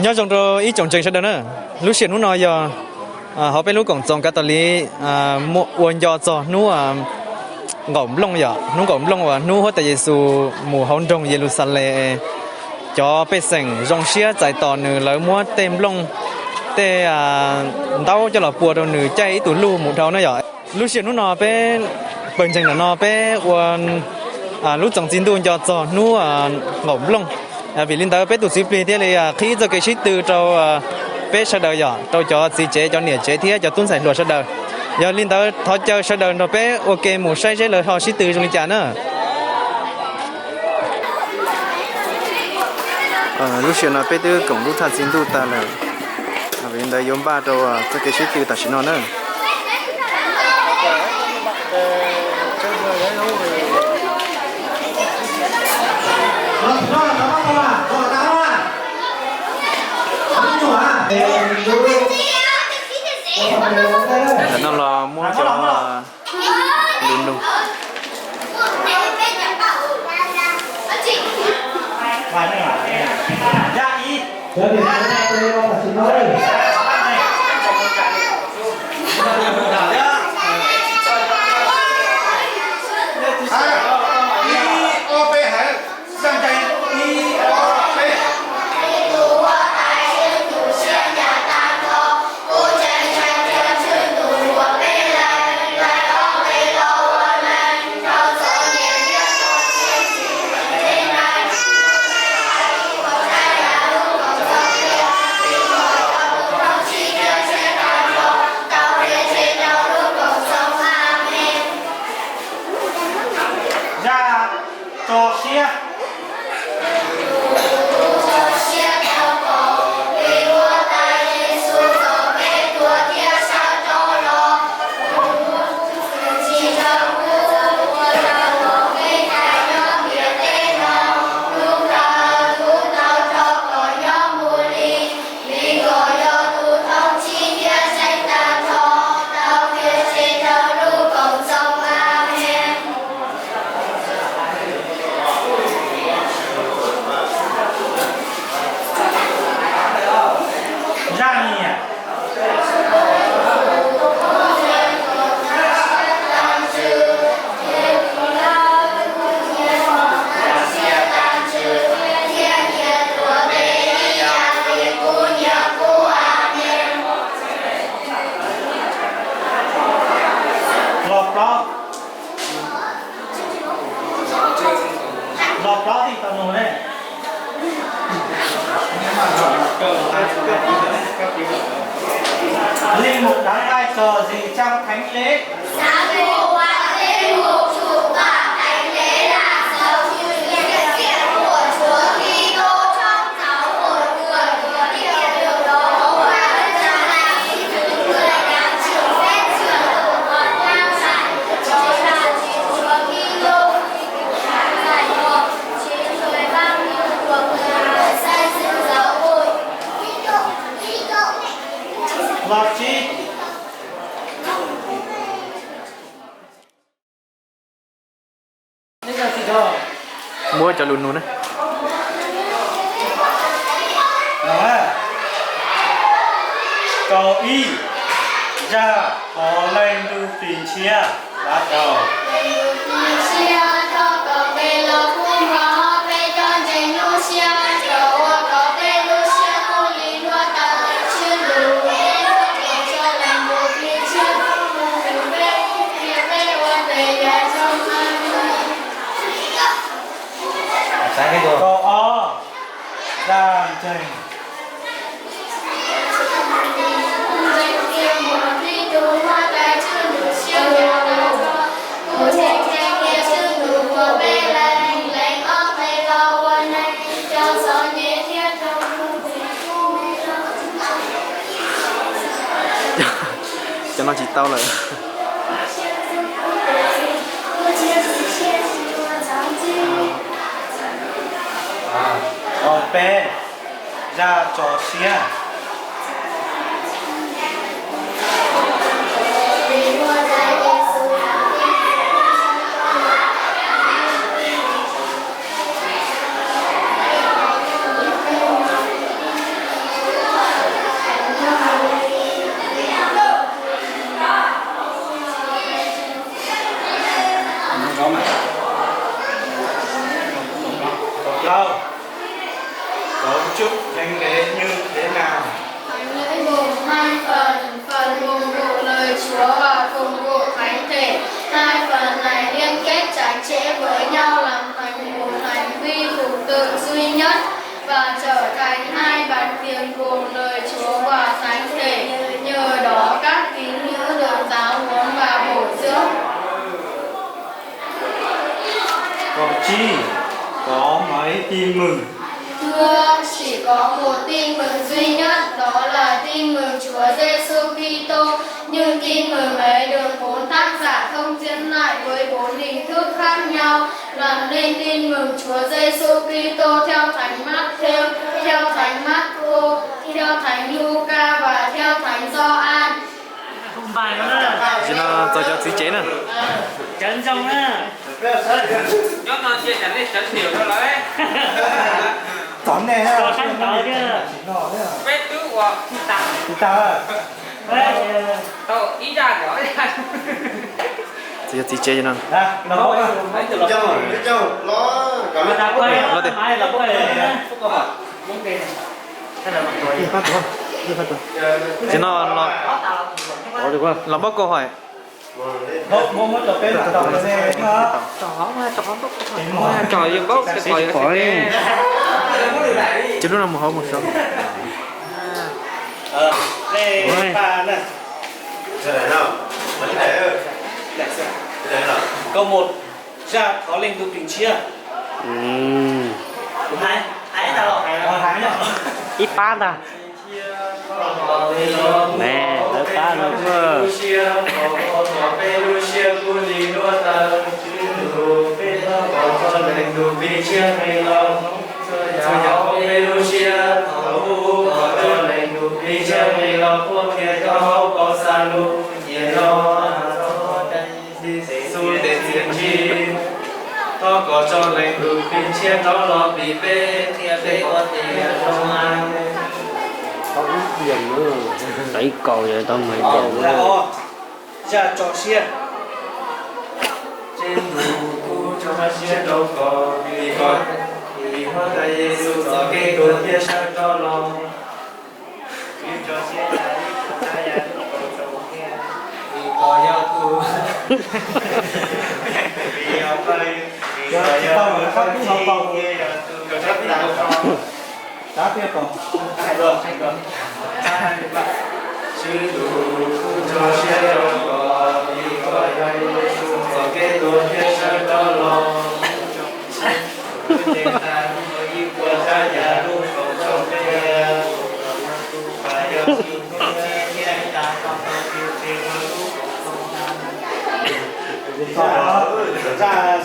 Nyob zoo rau ib tsoom ntseeg sawv daws na. Lub sij hawm hnub no yog hauv peb lub koom txoos Kav Tos Liv ua nco txog hnub nqaum nplooj yom, hnub nqaum nplooj uas hnub Huab Tais Yes Xus mus hauv nroog Yes Lus Xas Les, cov pej xeem zoo siab txais tos nws, lawv muab tej nplooj, tej ntaub coj los pua rau nws caij ib tug luj mus dhau na yom. Lub sij hawm hnub no peb pawg ntseeg ntawm no peb ua lub txoos txiv ntuj nco txog hnub nqaum nplooj. Vim li ntawd peb tus txiv plig thiaj li qhib txoj kev sib tw rau peb sawv daws yom, rau cov txiv tsev, cov niam tsev thiab cov tub ntxhais hluas sawv daws. Yog li ntawd thov caw sawv daws nrog peb ua ke mus saib seb lawv ho sib tw zoo li cas na. Lub sij hawm no peb twb koom lub thaj txiv ntuj tas lawm, vim li ntawd yuav npaj rau txoj kev sib tw tam sim no na. Ntawm no los muab cov lus nug. Zaj tso siab. Zaj nyiam. Los plob, los plob tij tau nug ne. Linh mục Đấng Ai Cập gì trong thánh lễ? Los tsis. Muab cov lus nug na. Kaum ib, zaj Hauv Leej Ntuj Ris Ntshiab, dab tsi? Kaum ob, zaj ntseeg. Cov no tsis tau lawm. Kaum peb, zaj tso siab. Câu, cấu trúc thánh lễ như thế nào? Thánh lễ gồm hai phần, phần phục vụ lời Chúa và phục vụ thánh thể. Hai phần này liên kết chặt chẽ với nhau làm thành một hành vi phục vụ duy nhất và trở thành hai bàn tiệc gồm lời Chúa và thánh thể. Nhờ đó các tín hữu được giáo huấn và bổ dưỡng. Cậu Chi, có mấy tin mừng? Thưa, chỉ có một tin mừng duy nhất, đó là tin mừng Chúa Giêsu Kitô. Nhưng tin mừng ấy được bốn tác giả thông diễn lại với bốn hình thức khác nhau, làm nên tin mừng Chúa Giêsu Kitô theo Thánh Matthêu, theo Thánh Markô, theo Thánh Luca và theo Thánh Gioan. Tsis no txog cov txiv tsev na. Nyob no cia nej sawv ntiam rau lawv. Tom nej, peb twb ua tsis tas. Tau ib zaj. Txiv tsev no. Tsis no los npaub câu hỏi. Cov yeej npaub, cov yeej npaub. Ces lub no mus hauv mus saud. Câu một, zaj thov leej tub plis ntshiab. Ib pab ntag. Ne, lawv pab no. Thov kom tso leej tub plis ntshiab rov los plis peb thiab peb ua tiav zoo. Tau ib kaum yog tau mus ib tiam. Zaj tso siab. Tsev tus kuj tso siab rau koj, vim koj, vim Huab Tais Yexus txoj kev tuag thiab sawv rov los.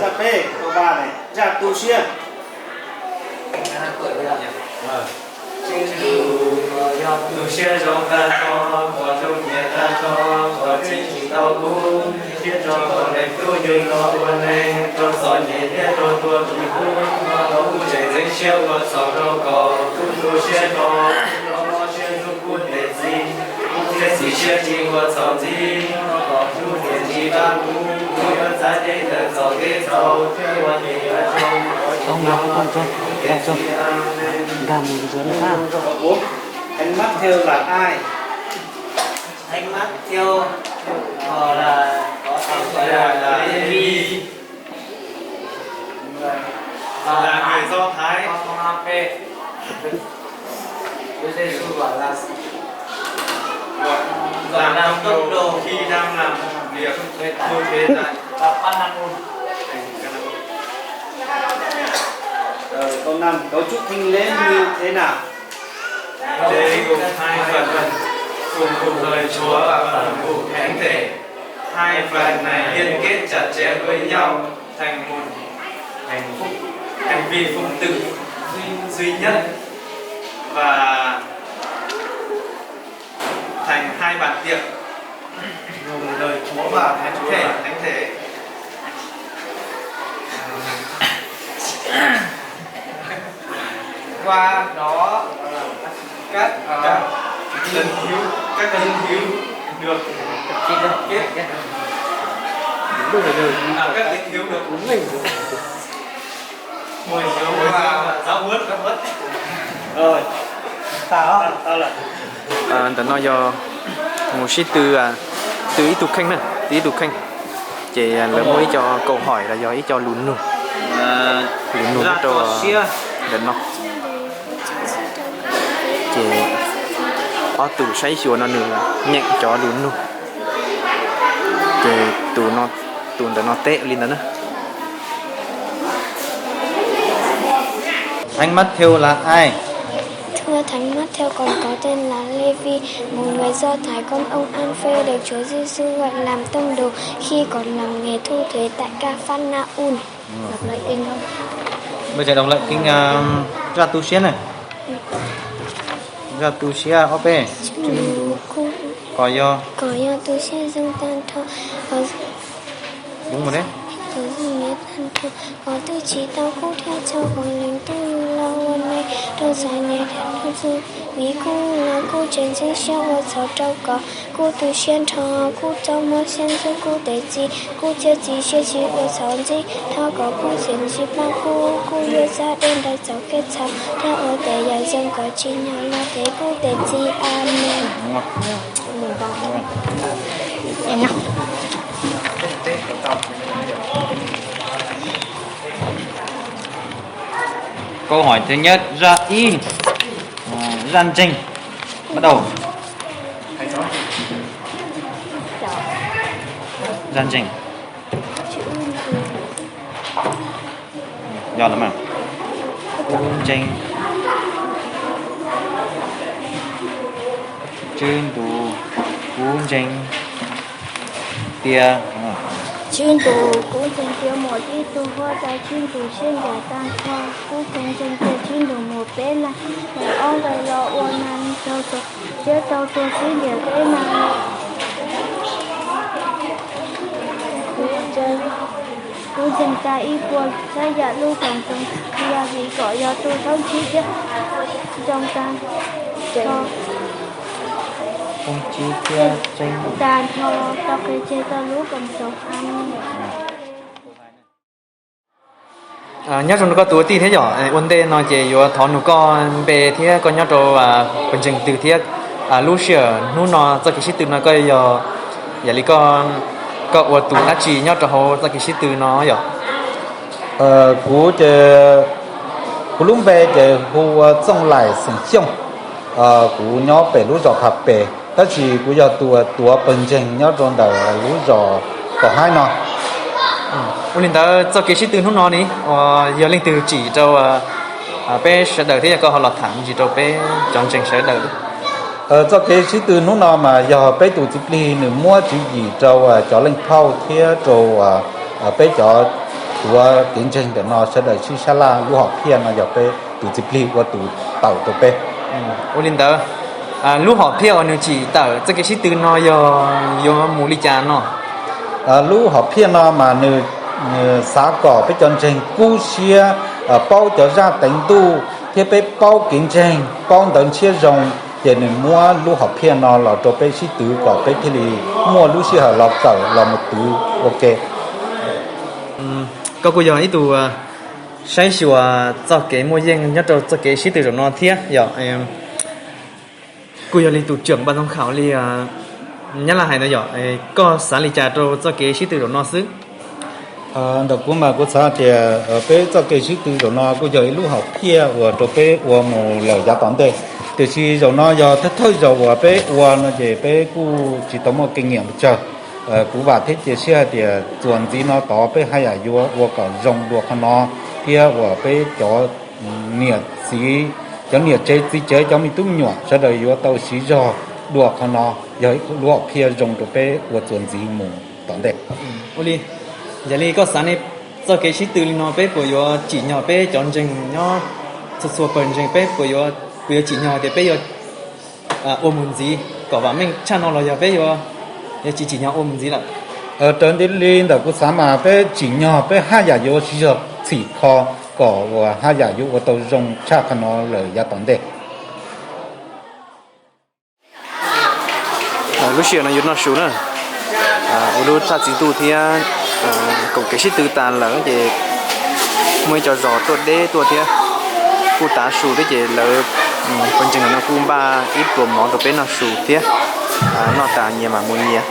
Zaj peb, câu ba này, zaj tu siab. Tsev tus kuj yog tu siab zoo tag nrho, koj zoo nyiam tag nrho, koj tsis tsis tau kub, thiab tso koj leej tub yug los ua neeg, rau txom nyem thiab rau tuag tus kub, koj tau kub tseem ntxeev siab ua txhaum rau koj, kub tu siab rau, koj mob siab ntxub kub tes txiv, kub thiab txiv siab tsis ua txhaum ntxiv, koj kub tseem tsis tau kub, kub yuav txav cev ntawm txoj kev txhaum thiab ua tiav zoo. Thánh Matthêu là ai? Thánh Matthêu là, có thể gọi là Lê-vi. Là người Do Thái. Chúa Giêsu bảo là, bảo làm tông đồ khi đang làm việc thu thuế tại Kapernaum. Ờ, câu năm, cấu trúc thánh lễ như thế nào? Lễ gồm hai phần, phần phục vụ lời Chúa và phần phục vụ thánh thể. Hai phần này liên kết chặt chẽ với nhau thành một hành, hành vi phụng tự duy, duy nhất và thành hai bàn tiệc gồm lời Chúa và thánh thể, thánh thể. Qua đó, các, ờ, các tín hữu, các tín hữu được kết. Ntawm no yog mus sib tw, tw ib tug kheej na, tw ib tug kheej. Ces lawv muaj ib co câu hỏi los yog ib co lus nug, lus nug nyob rau ntawm no. Ces ob tug saib xyuas no nws nyeem cov lus nug. Ces tus ntawm no teb li ntawd na. Thánh Matthêu là ai? Thưa Thánh Matthêu, con có tên là Lêvi, một người Do Thái, con ông Alphê được Chúa Giêsu gọi làm tông đồ khi còn làm nghề thu thuế tại Capharnaum. Đọc lại kinh không? Bây giờ đọc lại kinh, à, Zaj Tu Siab này. Zaj Tu Siab ob peb. Kos yog. Kos yog tu siab zoo tag nrho. Đúng rồi đấy. Kos zoo nyiam tag nrho. Kos twb tsis tau kub thiab txhob ua leej twg los ua neeg rau txom nyem thiab rau txum vim kuv los kuv tseem ntxeev siab ua txhaum rau koj. Kuv tu siab nrho, kuv txoj mob siab ntxub kuv tes txiv, kuv txiav txim siab tsis ua txhaum ntxiv. Thov koj pub txim ntxiv pab kuv, kuv yuav txav deb ntawm txoj kev txhaum thiab ua tes yam zoo kom tsim nyog los tes kuv tes txiv. Amees. Câu hỏi thứ nhất, zaj ib, zaj ntseeg. Bắt đầu. Zaj ntseeg. Yog lawm mas. Kuv ntseeg, Tswv Ntuj, kuv ntseeg tias. Tswv Ntuj, kuv ntseeg tias muaj ib tug Huab Tais Tswv Ntuj siab ncaim tag nrho. Kuv kuj ntseeg tias Tswv Ntuj muaj peb leeg, ob leeg los ua neeg raug tua thiab raug tua xwb ntiag peb neeg. Kuv ntseeg tas ib puas tsav yam lub koom txoos tiag vim koj yog tus txhob ntsib thiab zoo tag nrho, tag nrho tau qhia tseg tau lub koom txoos. Amees. Nyob zoo rau koj tus ua tij thiab yom, ua ntej no ces yuav thov nug koj npe thiab koj nyob rau pawg ntseeg twg thiab lub sij hawm hnub no txoj kev sib tw no koj yog, yam li koj ua tus dab tsi nyob rau hauv txoj kev sib tw no yom? Kuv ces, kuv lub npe ces hu ua Txooj Laim xeem Xyooj. Kuv nyob pem lub zos Pha Pes, tab sis kuv yog tus tuav pawg ntseeg nyob rau ntawm lub zos Tom Haib no. Ua li ntawd txoj kev sib tw hnub no ne, yog leej twg tsim rau peb sawv daws thiab yog koj ho los tham me ntsis rau peb cov ntseeg sawv daws? Txoj kev sib tw hnub no mas yog peb tus txiv plig nws muab tswv yim rau cov leej phauj thiab rau peb cov tuav kev ntseeg ntawm no sawv daws sib sab laj, lub hom phiaj no yog peb tus txiv plig ua tus tawm rau peb. Ua li ntawd, lub hom phiaj uas nws tsim tawm txoj kev sib tw no yog yuav mus li cas no? Lub hom phiaj no mas nws, nws xav kom peb cov ntseeg kub siab, paub cov zaj teev ntuj thiab peb paub kev ntseeg, paub ntawv ntshiab zoo, ces nws muab lub hom phiaj no los rau peb sib tw kom peb thiaj li muaj lub sij hawm los kawm los mus twv ua ke. Koj kuj yog ib tug saib xyuas txoj kev muaj yeej nyob rau txoj kev sib tw zaum no thiab yom. Kuj yog li tus trưởng ban giám khảo li Nyab Laj hais no yom, koj xav li cas rau txoj kev sib tw zaum no xwb? Ntawm kuv mas kuv xav tias peb txoj kev sib tw zaum no kuj yog ib lub hom phiaj uas rau peb ua mus lawm yav tom ntej. Tiam sis zaum no yog thawj thawj zaug uas peb ua no ces peb kuj tsis tau muaj kinh nghiệm tsawg. Kuv vam thiab cia siab hais tias txuas ntxiv no tod peb haj yam yuav ua kom zoo dua qhov no, thiab uas peb cov niam txiv, cov niam tsev txiv tsev, cov me tub me nyuam sawv daws yuav tau siv zog dua qhov no, yog ib lub hom phiaj zoo rau peb ua txuas ntxiv mus tom ntej. Ua li, yog li koj xav ne, txoj kev sib tw li no peb puas yuav tsim nyog peb cov ntseeg nyob txhua txhua pawg ntseeg, peb puas yuav, puas yuav tsim nyog tias peb yuav ua mus ntxiv kom vam meej tshaj no los yog peb yuav, yuav tsis tsim nyog ua mus ntxiv lawm? Raws li ntawm kuv xav mas peb tsim nyog peb haj yam yuav siv zog txhim kho kom uas haj yam yuav ua tau zoo tshaj qhov no lawm yav tom ntej. Lub sij hawm no yus noj su na, ua lub thaj txiv ntuj thiab Koom kev sib tw tas lawm ces muaj ib co zos tuaj deb tuaj thiab, kuj tav su thiab ces lawv pawg ntseeg no kuj npaj ib pluas mov rau peb noj su thiab. Noj tas nyias mam mus nyias.